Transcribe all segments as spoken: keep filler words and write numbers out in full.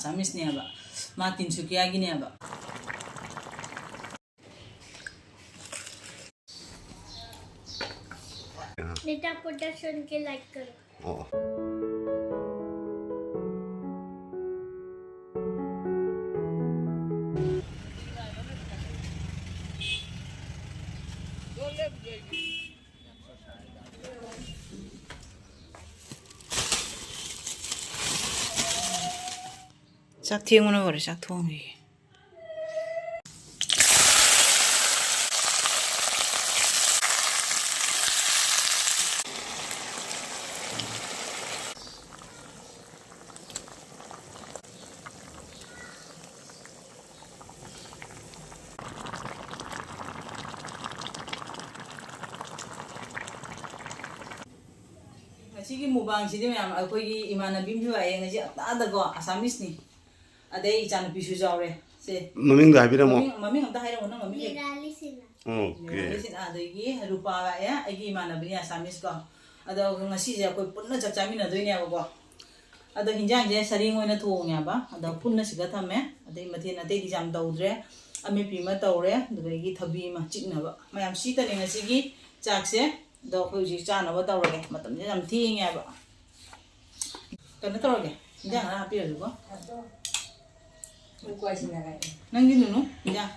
ꯑꯁꯥꯃꯤꯁꯅꯦꯕ, ꯃꯥ ꯇꯤꯟꯁꯨꯀꯤꯌꯥꯒꯤꯅꯦꯕ꯫ बेटा, प्रोडक्शन के लाइक करो। ꯑꯣ꯫ ꯆꯥꯛ ꯊꯦꯡꯕꯅ ꯐꯔꯦ, ꯆꯥꯛ ꯊꯣꯡꯉꯤꯒꯦ꯫ ꯉꯁꯤꯒꯤ ꯃꯨꯛꯕꯥꯡꯁꯤꯗꯤ ꯃꯌꯥꯝ ꯑꯩꯈꯣꯏꯒꯤ ꯏꯃꯥꯟꯅꯕꯤ ꯑꯃꯁꯨ ꯂꯥꯛꯑꯦ ꯉꯁꯤ ꯉꯟꯇꯥꯗꯀꯣ, ꯑꯁꯥꯃꯤꯁꯅꯤ꯫ ꯑꯗꯩ ꯏꯆꯥꯅꯨꯄꯤꯁꯨ ꯌꯥꯎꯔꯦ꯫ ꯁꯦ꯫ ꯃꯃꯤꯡꯗꯣ ꯍꯥꯏꯕꯤꯔꯝꯃꯣ꯫ ꯃꯃꯤꯡ, ꯃꯃꯤꯡ ꯑꯝꯇ ꯍꯥꯏꯔꯝꯃꯣ, ꯅꯪ ꯃꯃꯤꯡ ꯀꯩ? ꯃꯤꯔꯥꯂꯤ ꯁꯤꯟꯍꯥ꯫ ꯑꯣꯀꯦ꯫ ꯃꯤꯔꯥꯂꯤ ꯁꯤꯟꯍꯥ꯫ ꯑꯗꯒꯤ ꯔꯨꯄꯥ ꯂꯥꯛꯑꯦ, ꯑꯩꯒꯤ ꯏꯃꯥꯟꯅꯕꯤꯅꯤ ꯑꯁꯥꯃꯤꯁ ꯀꯣ꯫ ꯑꯗꯣ ꯉꯁꯤꯁꯦ ꯑꯩꯈꯣꯏ ꯄꯨꯟꯅ ꯆꯥꯛ ꯆꯥꯃꯤꯟꯅꯗꯣꯏꯅꯦꯕꯀꯣ꯫ ꯑꯗꯣ ꯍꯤꯟꯖꯥꯡꯁꯦ ꯁꯔꯦꯡ ꯑꯣꯏꯅ ꯊꯣꯡꯉꯦꯕ꯫ ꯑꯗꯣ ꯄꯨꯟꯅ ꯁꯤꯗ ꯊꯝꯃꯦ꯫ ꯑꯗꯩ ꯃꯊꯦꯜ ꯑꯇꯩꯗꯤ ꯌꯥꯝ ꯇꯧꯗ꯭ꯔꯦ꯫ ꯑꯃꯦꯠꯄꯤ ꯑꯃ ꯇꯧꯔꯦ, ꯑꯗꯨꯗꯒꯤ ꯊꯕꯤ ꯑꯃ ꯆꯤꯛꯅꯕ꯫ ꯃꯌꯥꯝ ꯁꯤꯇꯅꯦ ꯉꯁꯤꯒꯤ ꯆꯥꯛꯁꯦ꯫ ꯑꯗꯣ ꯑꯩꯈꯣꯏ ꯍꯧꯖꯤꯛ ꯆꯥꯅꯕ ꯇꯧꯔꯒꯦ꯫ ꯃꯇꯝꯁꯦ ꯌꯥꯝ ꯊꯦꯡꯉꯦꯕ꯫ ꯀꯩꯅꯣ ꯇꯧꯔꯒꯦ, ꯏꯟꯖꯥꯡ ꯈꯔ ꯍꯥꯞꯄꯤꯔꯒꯦꯀꯣ꯫ ꯅꯪꯒꯤ ꯅꯨꯅꯨ, ꯏꯟꯖꯥꯡ꯫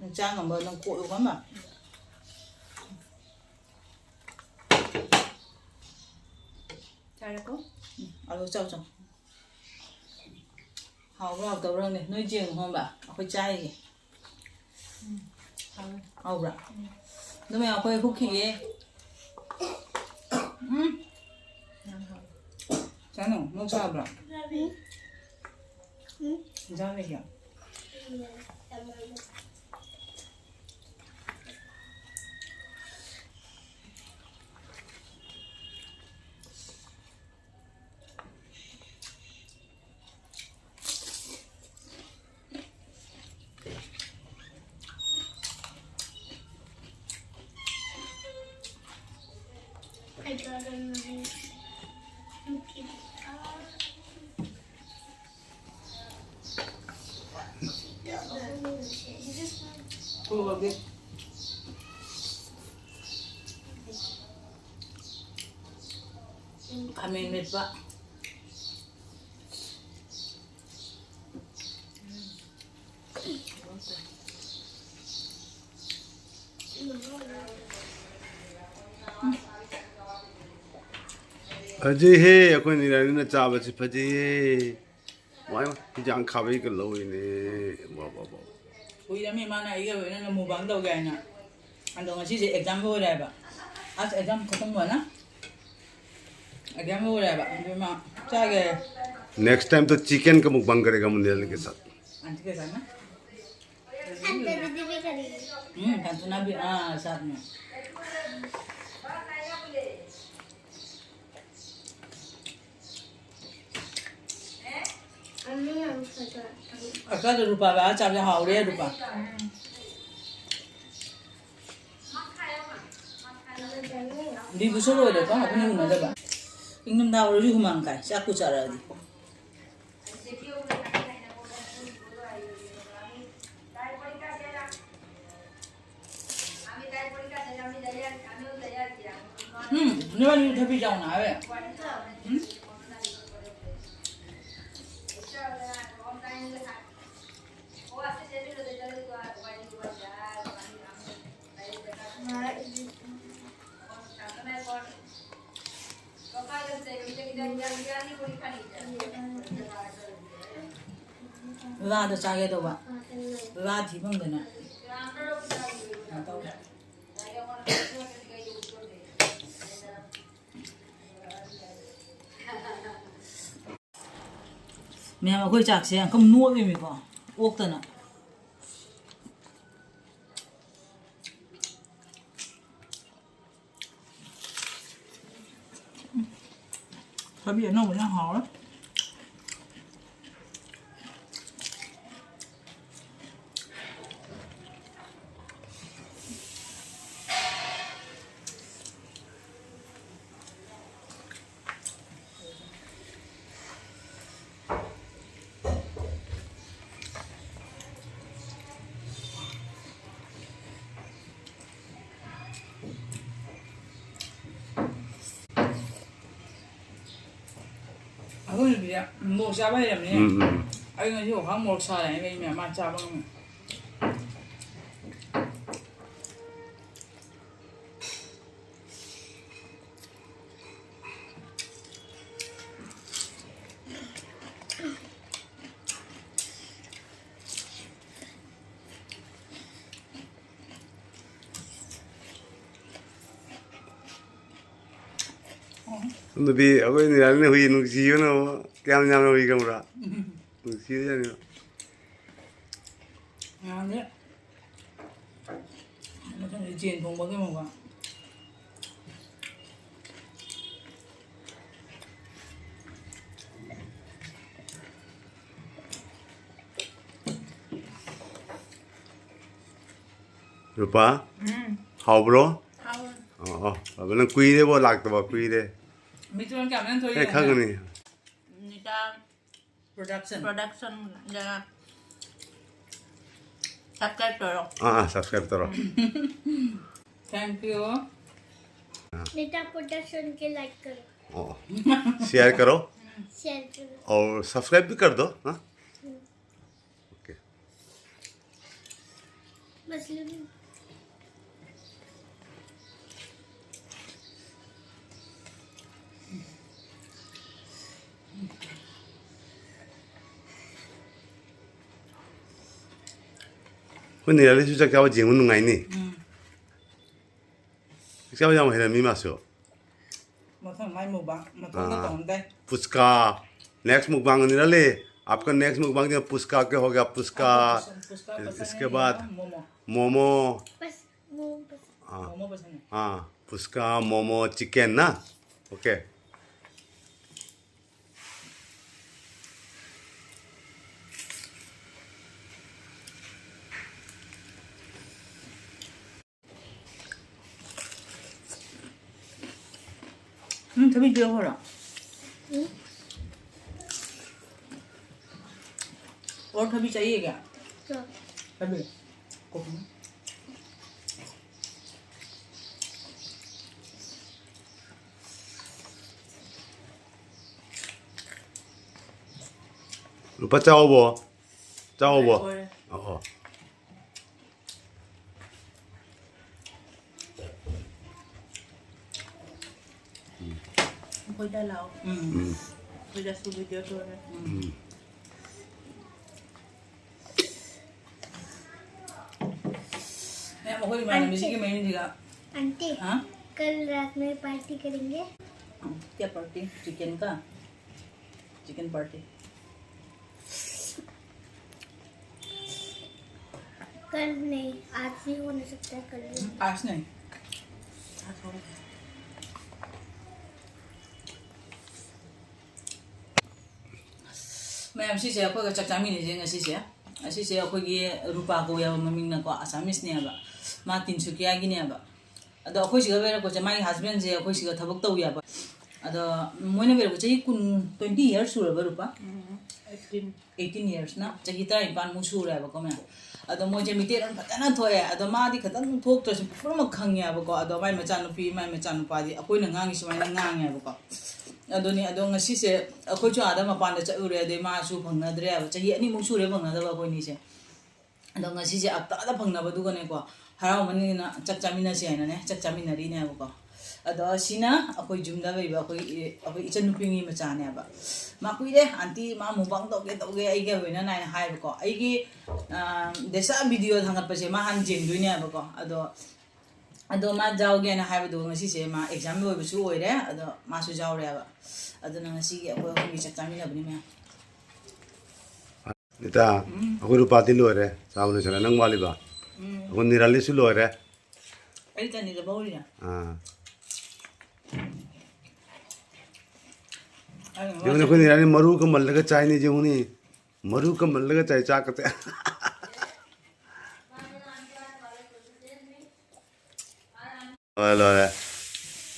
ꯅꯪ ꯆꯥ ꯉꯝꯕ, ꯅꯪ ꯀꯣꯠꯂꯨ ꯉꯝꯕ꯫ ꯆꯥꯔꯦꯀꯣ? ꯎꯝ, ꯑꯗꯨ ꯆꯥꯎ, ꯆꯥꯎ꯫ ꯍꯥꯎꯕ꯭ꯔꯥ ꯍꯥꯎꯇꯕ꯭ꯔꯥ ꯈꯪꯗꯦ꯫ ꯅꯣꯏ ꯌꯦꯡꯉꯨ ꯈꯪꯕ? ꯑꯩꯈꯣꯏ ꯆꯥꯔꯤꯁꯦ꯫ ꯎꯝ, ꯍꯥꯎꯋꯦ꯫ ꯍꯥꯎꯕ꯭ꯔꯥ? ꯎꯝ꯫ ꯑꯗꯨ ꯃꯌꯥꯝ ꯑꯩꯈꯣꯏ ꯍꯨꯛꯈꯤꯒꯦ꯫ ꯎꯝ꯫ ꯌꯥꯝ ꯍꯥꯎꯋꯦ꯫ ꯆꯥꯅꯨ, ꯅꯪ ꯆꯥꯕ꯭ꯔꯥ? ꯎꯝ꯫ ꯎꯝ꯫ ꯏꯟꯖꯥꯡ ꯂꯩꯒꯦ? ꯎꯝ꯫ ꯈꯥꯃꯦꯟ ꯃꯦꯠꯄ꯫ ꯐꯖꯩꯍꯦ, ꯑꯩꯈꯣꯏ ꯅꯤꯔꯥꯅꯤꯅ ꯆꯥꯕꯁꯤ ꯐꯖꯩꯍꯦ꯫ ꯋꯥ, ꯋꯥ, ꯍꯤꯟꯖꯥꯡ ꯈꯥꯕꯩꯒ ꯂꯧꯔꯤꯅꯦ꯫ ꯋꯥ, ꯋꯥ, ꯋꯥ꯫ ꯀꯨꯏꯔꯝꯃꯤ ꯃꯥꯅ ꯑꯩꯒ ꯂꯣꯏꯅꯅ mukbang ꯇꯧꯒꯦ ꯍꯥꯏꯅ꯫ ꯑꯗꯣ ꯉꯁꯤꯁꯦ exam ꯂꯣꯏꯔꯦ ꯍꯥꯏꯕ꯫ ꯑꯁ, exam ꯈꯛꯇꯪ ꯂꯣꯏꯅ? Exam ꯂꯣꯏꯔꯦ ꯍꯥꯏꯕ꯫ ꯑꯗꯨ ꯃꯥ ꯆꯥꯒꯦ꯫ Next time तो chicken का mukbang करेगा मुंडे वाले के साथ। आंटी के साथ ना? हम्म, कांचना भी, हाँ, साथ में। ꯑꯆꯥꯗ ꯔꯨꯄꯥꯒ ꯆꯥꯕꯁꯦ ꯍꯥꯎꯔꯦ, ꯔꯨꯄꯥ꯫ ꯂꯤꯕꯁꯨ ꯂꯣꯏꯔꯦꯀꯣ, ꯑꯩꯈꯣꯏꯅ ꯎꯅꯗꯕ꯫ ꯏꯪꯊꯝꯊꯥ ꯑꯣꯏꯔꯁꯨ ꯍꯨꯃꯥꯡ ꯀꯥꯏ, ꯆꯥꯛꯄꯨ ꯆꯥꯔꯛꯑꯗꯤ꯫ ꯎꯝ, ꯅꯣꯏꯕꯥꯅꯤ ꯊꯕꯤ ꯆꯥꯎꯅ ꯍꯥꯏꯔꯦ꯫ ꯎꯝ? ꯂꯥꯗ ꯆꯥꯒꯦ ꯇꯧꯕ꯫ ꯂꯥ ꯊꯤ ꯐꯪꯗꯅ꯫ ꯀꯩꯅꯣ ꯇꯧꯔꯦ꯫ ꯃꯌꯥꯝ, ꯑꯩꯈꯣꯏ ꯆꯥꯛꯁꯦ ꯑꯪꯀꯝ ꯅꯣꯠꯂꯤꯃꯤꯀꯣ, ꯑꯣꯛꯇꯅ꯫ ꯊꯕꯤ ꯑꯅꯧꯕꯅ ꯍꯥꯎꯔꯦ꯫ ꯑꯩꯈꯣꯏ ꯅꯨꯄꯤꯁꯦ ꯃꯣꯔꯣꯛ ꯆꯥꯕ ꯍꯩꯔꯝꯅꯦ꯫ ꯎꯝ, ꯎꯝ꯫ ꯑꯩ ꯉꯁꯤ ꯋꯥꯈꯜ ꯃꯣꯔꯣꯛ ꯁꯥꯔꯦ ꯍꯥꯏꯕ ꯃꯌꯥꯝ ꯃꯥ ꯆꯥꯕ ꯉꯝꯃꯦ꯫ ꯅꯨꯄꯤ ꯑꯩꯈꯣꯏ ꯅꯤꯔꯥꯂꯤꯅ ꯍꯨꯏ ꯅꯨꯡꯁꯤꯕꯅ ꯀꯌꯥꯝ ꯌꯥꯝꯅ ꯍꯨꯏ ꯈꯪꯕ꯭ꯔꯥ? ꯅꯨꯡꯁꯤꯕꯖꯥꯠꯅꯤ꯫ ꯉꯔꯥꯡꯗꯤ ꯃꯊꯪꯗꯤ ꯌꯦꯟ ꯊꯣꯡꯕꯒꯤ ꯑꯃꯨꯛꯀ꯫ ꯔꯨꯄꯥ? ꯎꯝ꯫ ꯍꯥꯎꯕ꯭ꯔꯣ? ꯍꯥꯎꯋꯦ꯫ ꯑꯣ, ꯑꯣ꯫ ꯕꯕꯥ, ꯅꯪ ꯀꯨꯏꯔꯦꯕꯣ ꯂꯥꯛꯇꯕ, ꯀꯨꯏꯔꯦ꯫ ꯃꯤꯠꯇꯨ ꯅꯪ ꯀꯌꯥꯝ ꯅꯥꯟꯊꯣꯛꯏ ꯑꯦ, ꯌꯦꯡꯉꯨꯅꯦ꯫ ꯈꯪꯒꯅꯤ꯫ ꯅꯤꯇꯥ production꯫ Production ꯗ subscribe ꯇꯧꯔꯣ꯫ ꯑꯥ, ꯑꯥ, subscribe ꯇꯧꯔꯣ꯫ Thank you꯫ हाँ। नीता प्रोडक्शन के लाइक करो। ओ, share करो। शेयर करो। और subscribe भी कर दो, हाँ? हम्म। OK। बस ले लो। ꯑꯩꯈꯣꯏ ꯅꯤꯔꯥꯂꯤꯁꯨ ꯆꯥꯛ ꯆꯥꯕ ꯌꯦꯡꯕ ꯅꯨꯡꯉꯥꯏꯅꯤ꯫ ꯎꯝ꯫ ꯆꯥꯛ ꯆꯥꯕ ꯌꯥꯝ ꯍꯩꯔꯝꯃꯤ ꯃꯥꯁꯨ꯫ ꯃꯊꯪ ꯃꯥꯏ mukbang ꯃꯇꯣꯝꯇ ꯑꯥ꯫ ꯇꯧꯔꯝꯗꯥꯏ꯫ पुचका। Next mukbang ꯅꯤꯔꯥꯂꯤ꯫ आपका next mukbang जो पुचका के हो गया, पुचका। आपको पुचका पसंद इसके है बाद या मोमो? मोमो। बस, मोमो पसंद। हाँ। मोमो पसंद है। हाँ, पुचका, मोमो, चिकन ना? OK। हम्म, थोड़ी देर हो रहा। हम्म। और कभी चाहिए क्या? क्या? कभी। कोकोनट। ꯂꯨꯄꯥ ꯆꯥꯎꯕꯣ? ꯆꯥꯎꯕꯣ? ꯑꯣ, ꯑꯣ꯫ ꯑꯩꯈꯣꯏꯗ ꯂꯥꯛꯑꯣ꯫ ꯎꯝ꯫ ꯑꯩꯈꯣꯏꯗꯁꯨ ꯚꯤꯗꯤꯑꯣ ꯇꯧꯔꯦ꯫ ꯎꯝ꯫ ꯃꯌꯥꯝ ꯑꯩꯈꯣꯏ ꯏꯃꯥꯟꯅꯕꯤꯁꯤꯒꯤ ꯃꯌꯨꯝꯁꯤꯒ꯫ आंटी, ꯍꯥ? कल रात में पार्टी करेंगे। क्या पार्टी? चिकन का? Chicken party. कल नहीं, आज भी होने सकता है, कल भी। आज नहीं। आज हो। ꯃꯌꯥꯝ, ꯁꯤꯁꯦ ꯑꯩꯈꯣꯏꯒ ꯆꯥꯛ ꯆꯥꯃꯤꯟꯅꯩꯁꯦ ꯉꯁꯤꯁꯦ꯫ ꯑꯁꯤꯁꯦ ꯑꯩꯈꯣꯏꯒꯤ ꯔꯨꯄꯥ ꯀꯧꯋꯦꯕ ꯃꯃꯤꯡꯅꯀꯣ, ꯑꯁꯥꯃꯤꯁꯅꯦꯕ꯫ ꯃꯥ ꯇꯤꯟꯁꯨꯀꯤꯌꯥꯒꯤꯅꯦꯕ꯫ ꯑꯗꯣ ꯑꯩꯈꯣꯏ ꯁꯤꯒ ꯂꯩꯔꯛꯄꯁꯦ, ꯃꯥꯒꯤ ꯍꯁꯕꯦꯟꯁꯦ ꯑꯩꯈꯣꯏ ꯁꯤꯒ ꯊꯕꯛ ꯇꯧꯋꯦꯕ꯫ ꯑꯗꯣ ꯃꯣꯏꯅ ꯂꯩꯔꯛꯄ ꯆꯍꯤ ꯀꯨꯟ, twenty years ꯁꯨꯔꯕ ꯔꯨꯄꯥ? ꯎꯝ, eighteen꯫ Eighteen yearsꯅ ꯆꯍꯤ ꯇꯔꯥꯅꯤꯄꯥꯟꯃꯨꯛ ꯁꯨꯔꯦꯕꯀꯣ ꯃꯌꯥꯝ꯫ ꯑꯗꯣ ꯃꯣꯏꯁꯦ ꯃꯤꯇꯩꯂꯣꯟ ꯐꯖꯅ ꯊꯣꯛꯑꯦ꯫ ꯑꯗꯣ ꯃꯥꯗꯤ ꯈꯤꯇꯪ ꯊꯣꯛꯇ꯭ꯔꯁꯨ ꯄꯨꯝꯅꯃꯛ ꯈꯪꯉꯦꯕꯀꯣ꯫ ꯑꯗꯣ ꯃꯥꯏ ꯃꯆꯥꯅꯨꯄꯤ, ꯃꯥꯏ ꯃꯆꯥꯅꯨꯄꯥꯗꯤ ꯑꯩꯈꯣꯏꯅ ꯉꯥꯡꯉꯤ ꯁꯨꯃꯥꯏꯅ ꯉꯥꯡꯉꯦꯕꯀꯣ꯫ ꯑꯗꯨꯅꯤ, ꯑꯗꯣ ꯉꯁꯤꯁꯦ ꯑꯩꯈꯣꯏꯁꯨ ꯑꯥꯗ ꯃꯄꯥꯟꯗ ꯆꯠꯂꯨꯔꯦ, ꯑꯗꯩ ꯃꯥꯁꯨ ꯐꯪꯅꯗ꯭ꯔꯦꯕ꯫ ꯆꯍꯤ ꯑꯅꯤꯃꯨꯛ ꯁꯨꯔꯦ ꯐꯪꯅꯗꯕ ꯑꯩꯈꯣꯏꯅꯤꯁꯦ꯫ ꯑꯗꯣ ꯉꯁꯤꯁꯦ ꯑꯞꯇꯥꯗ ꯐꯪꯅꯕꯗꯨꯒꯅꯦꯀꯣ, ꯍꯔꯥꯎꯃꯟꯒꯤꯗꯅ ꯆꯥꯛ ꯆꯥꯃꯤꯟꯅꯁꯦ ꯍꯥꯏꯅꯅꯦ, ꯆꯥꯛ ꯆꯥꯃꯤꯟꯅꯔꯤꯅꯦꯕꯀꯣ꯫ ꯑꯗꯣ ꯁꯤꯅ ꯑꯩꯈꯣꯏ ꯌꯨꯝꯗ ꯂꯩꯕ ꯑꯩꯈꯣꯏ, ꯑꯩꯈꯣꯏ ꯏꯆꯟꯅꯨꯄꯤꯒꯤ ꯃꯆꯥꯅꯦꯕ꯫ ꯃꯥ ꯀꯨꯏꯔꯦ, "ꯑꯟꯇꯤ, ꯃꯥ ꯃꯨꯛꯕꯥꯡ ꯇꯧꯒꯦ, ꯇꯧꯒꯦ, ꯑꯩꯒ ꯂꯣꯏꯅꯅ" ꯍꯥꯏꯅ ꯍꯥꯏꯕꯀꯣ꯫ ꯑꯩꯒꯤ, ꯑ, ꯗꯦꯁꯥ ꯚꯤꯗꯤꯑꯣ ꯊꯥꯡꯒꯠꯄꯁꯦ ꯃꯥ ꯍꯥꯟꯅ ꯌꯦꯡꯗꯣꯏꯅꯦꯕꯀꯣ꯫ ꯑꯗꯣ, ꯑꯗꯣ ꯃꯥ ꯌꯥꯎꯒꯦꯅ ꯍꯥꯏꯕꯗꯣ ꯉꯁꯤꯁꯦ ꯃꯥ ꯑꯦꯛꯖꯥꯝ ꯂꯣꯏꯕꯁꯨ ꯑꯣꯏꯔꯦ, ꯑꯗꯣ ꯃꯥꯁꯨ ꯌꯥꯎꯔꯦꯕ꯫ ꯑꯗꯨꯅ ꯉꯁꯤꯒꯤ ꯑꯩꯈꯣꯏ ꯑꯍꯨꯝꯒꯤ ꯆꯥꯛ ꯆꯥꯃꯤꯟꯅꯕꯅꯤ ꯃꯌꯥꯝ꯫ ꯅꯤꯇꯥ, ꯎꯝ꯫ ꯑꯩꯈꯣꯏ ꯔꯨꯄꯥꯗꯤ ꯂꯣꯏꯔꯦ, ꯆꯥꯕ ꯂꯣꯏꯁꯜꯂꯦ꯫ ꯅꯪ ꯋꯥꯠꯂꯤꯕ? ꯎꯝ꯫ ꯑꯩꯈꯣꯏ ꯅꯤꯔꯥꯂꯤꯁꯨ ꯂꯣꯏꯔꯦ꯫ ꯑꯩ ꯆꯅꯤꯗ ꯐꯧꯔꯤꯅꯦ꯫ ꯑꯥ꯫ ꯑꯩꯅ ꯌꯦꯡꯉꯨꯅꯦ, ꯑꯩꯈꯣꯏ ꯅꯤꯔꯥꯂꯤ ꯃꯔꯨ ꯀꯃꯜꯂꯒ ꯆꯥꯏꯅꯦ, ꯌꯦꯡꯉꯨꯅꯦ꯫ ꯃꯔꯨ ꯀꯃꯜꯂꯒ ꯆꯥꯏ, ꯆꯥꯛ ꯀꯇꯦ꯫ ꯂꯣꯏꯔꯦ, ꯂꯣꯏꯔꯦ꯫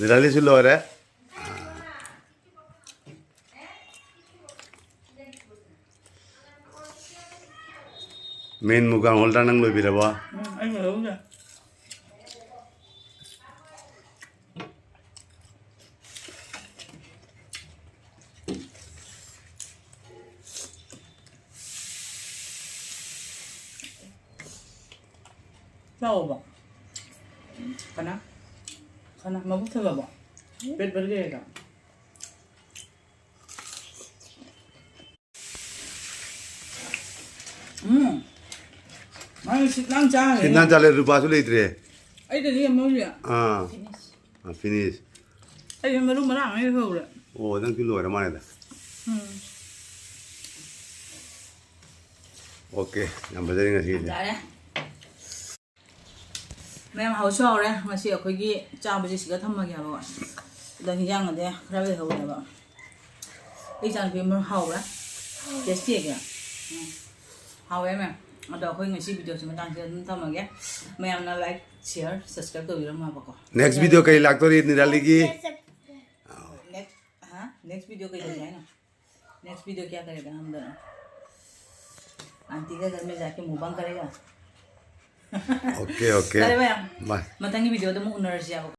ꯅꯤꯔꯥꯂꯤꯁꯨ ꯂꯣꯏꯔꯦ꯫ ꯃꯦꯟ ꯃꯨꯛꯕꯥꯡ ꯍꯣꯜꯗꯔ ꯅꯪ ꯂꯣꯏꯕꯤꯔꯕꯣ? ꯎꯝ, ꯑꯩ ꯂꯣꯏꯍꯧꯗ꯭ꯔꯦ꯫ ꯆꯥꯎꯕ꯫ ꯀꯅꯥ? ꯀꯅꯥ? ꯃꯕꯨꯛ ꯊꯜꯂꯕꯣ? ꯄꯦꯠ ꯕꯔꯒꯔ ꯍꯦꯛꯇ꯫ ꯎꯝ꯫ ꯃꯥꯅ ꯁꯤꯠ ꯅꯥꯟ ꯆꯥꯈ꯭ꯔꯦ꯫ ꯁꯤꯠ ꯅꯥꯟ ꯆꯥꯂꯦ, ꯂꯨꯄꯥꯁꯨ ꯂꯩꯇ꯭ꯔꯦ꯫ ꯑꯩꯗꯗꯤ ꯑꯃ ꯂꯩ꯫ ꯑꯥ꯫ ꯐꯤꯅꯤꯁ꯫ ꯑꯥ, ꯐꯤꯅꯤꯁ꯫ ꯑꯩꯗꯤ ꯃꯔꯨ ꯃꯔꯥꯡ ꯂꯣꯏ ꯍꯧꯔꯦ꯫ ꯑꯣ, ꯅꯪꯁꯨ ꯂꯣꯏꯔ ꯃꯥꯜꯂꯦꯗ꯫ ꯎꯝ꯫ ꯑꯣꯀꯦ, ꯌꯥꯝ ꯐꯖꯔꯦ ꯉꯁꯤꯒꯤꯁꯦ꯫ ꯌꯥꯔꯦ꯫ ꯃꯌꯥꯝ ꯍꯥꯎꯁꯨ ꯍꯥꯎꯔꯦ꯫ ꯉꯁꯤ ꯑꯩꯈꯣꯏꯒꯤ ꯆꯥꯕꯁꯦ ꯁꯤꯗ ꯊꯝꯃꯒꯦ ꯍꯥꯏꯕꯀꯣ꯫ ꯑꯗꯣ ꯍꯤꯟꯖꯥꯡ ꯑꯗꯤ ꯈꯔ ꯂꯩꯍꯧꯔꯦꯕ꯫ ꯑꯩ ꯏꯆꯥꯅꯨꯄꯤ ꯑꯃ ꯍꯥꯎꯕ꯭ꯔꯥ? ꯇꯦꯁꯇꯤ ꯑꯣꯏꯒꯦꯔꯥ? ꯎꯝ꯫ ꯍꯥꯎꯋꯦ ꯃꯌꯥꯝ꯫ ꯑꯗꯣ ꯑꯩꯈꯣꯏ ꯉꯁꯤ ꯚꯤꯗꯤꯑꯣꯁꯤ ꯃꯇꯥꯡꯁꯤꯗ ꯑꯗꯨꯝ ꯊꯝꯃꯒꯦ꯫ ꯃꯌꯥꯝꯅ like, share, subscribe ꯇꯧꯕꯤꯔꯝꯃꯣ ꯍꯥꯏꯕꯀꯣ꯫ Next video ꯀꯔꯤ ꯂꯥꯛꯇꯣꯔꯤ ꯅꯤꯔꯥꯂꯤꯒꯤ? Next, ꯍꯥ? Next video ꯀꯩ ꯇꯧꯁꯦ ꯍꯥꯏꯅꯣ? Next video क्या करेगा हम दोनों? आंटी का घर में जाके mukbang करेगा? Okay, okay. ꯐꯔꯦ ꯃꯌꯥꯝ꯫ ꯕꯥꯏ꯫ ꯃꯊꯪꯒꯤ ꯚꯤꯗꯤꯑꯣꯗ ꯑꯃꯨꯛ ꯎꯅꯔꯁꯤ ꯍꯥꯏꯕꯀꯣ꯫